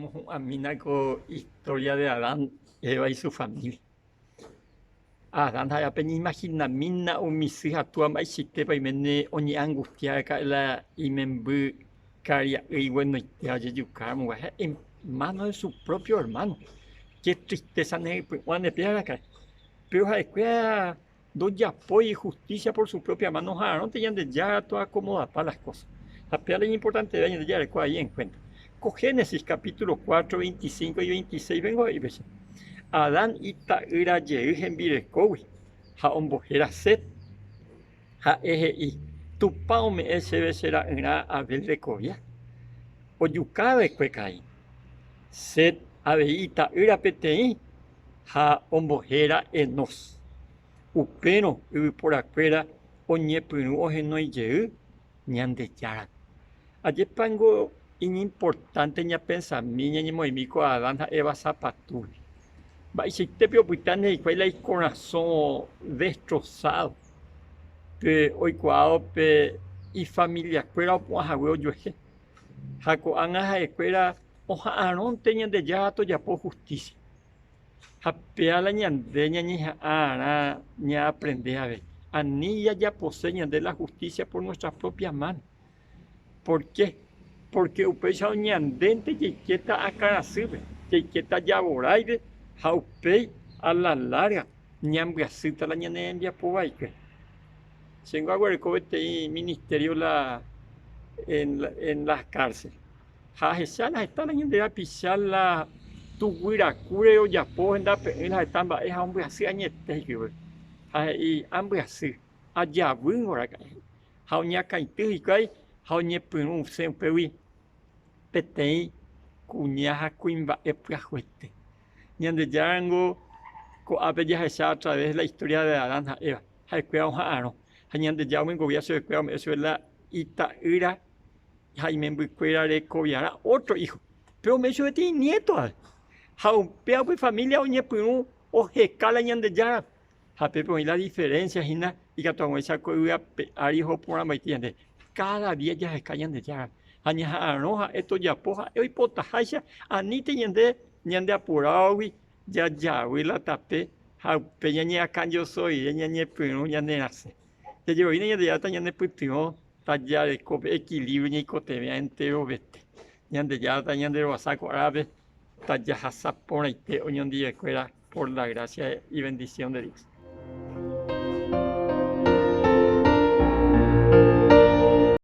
Ñamohu'ãmína ko historia de Adán, Eva y su familia. Adán ha Eva peñeimahinamína umi sy ha túa mba'eichaitépa oiméne oñeangustia raka'e la imemby karia'y iguenoitéva ojejukáramo guare en mano de su propio hermano. Qué tristeza nehypy'ũva nde péva raka'e. Péro ha'ekuéra Ndojapói justicia por su propia mano oha'arõnte Ñandejára toakomodapa las cosas. Ha péva la iñimportantevéva ñande jareko ahí en cuenta. Ko Génesis capítulo 4, 25 y 26 vengo he'i péicha, Adán ita'ýra jey hembirekógui ha ombohéra Set. Ha'e he'i, Tupã ome'ẽ chéve che ra'yrã Abel rekovia, ojuka va'ekue Caín. Set avei ita'ýra peteĩ ha ombohéra Enós. Upérõ yvyporakuéra oñepyrũ ohenói jey Ñandejárape. Ajépango iñimportánte ñapensami ñañemoĩmi ko Adán ha Eva sapatúre. Mba'eichaitépe opytáne hikuái la ikorasõ destrosádo pe oikuaávo pe ifamiliakuéra opu'ã hague ojuehe. Ha ko'ág̃a ha'ekuéra oha'arõnte Ñandejára tojapo hustísia. Ha péva la ñande ñañeha'ãrã ñaaprende avei. Ani jajapose ñande la hustísia por nuestra propia mano. Por ke? Pórke upéicha ñandénte jaikéta akãrasýpe, jaikéta javoráipe ha upéi a la lárga ñambyasýta la ñane rembiapo vaikue. Chéngo aguereko peteĩ ministerio la en la cárcel. Ha ahecha la heta la ñande rapicha la tuguyrakúre ojapo hendape'ỹ la heta mba'e ha ombyasy añete hikuái. Ha he'i, Ambyasy, ajavýngo raka'e. Ha oñakãity hikuái ha oñepyrũ osẽ upégui peteĩ kuña ha kuimba'e pyahuete. Ñandejára ningo ko'ápe jahecha a través la historia de Adán ha Eva, ha'ekuéra oha'arõ. Ha Ñandejára omoingovia chupekuéra ome'ẽ chupe la ita'ýra ha imembykuéra rekoviarã ótro ího. Péro ome'ẽ chupe peteĩ niéto avei. Ha upéva upe família oñepyrũ oheka la Ñandejárape. Ha pépe oĩ la diferénsia hína ikatu hag̃uáicha ko yvy ape ári oho porãmbaite ñande. Káda día jaheka Ñandejárape ha ñaha'arõ ha'e tojapo ha'e oipotaháicha anítei ñande ñandeapurávogui jajavy la tape ha upe ñañeakãjosoire ñañepyrũ ñanerasẽ. Jajerovína Ñandejára tañanepytyvõ tajareko pe equilibrio ñaikotevẽva enterovete. Ñandejára tañanderovasa ko árape tajahasa porãite oñondivekuéra por la gracia y bendición de Dios.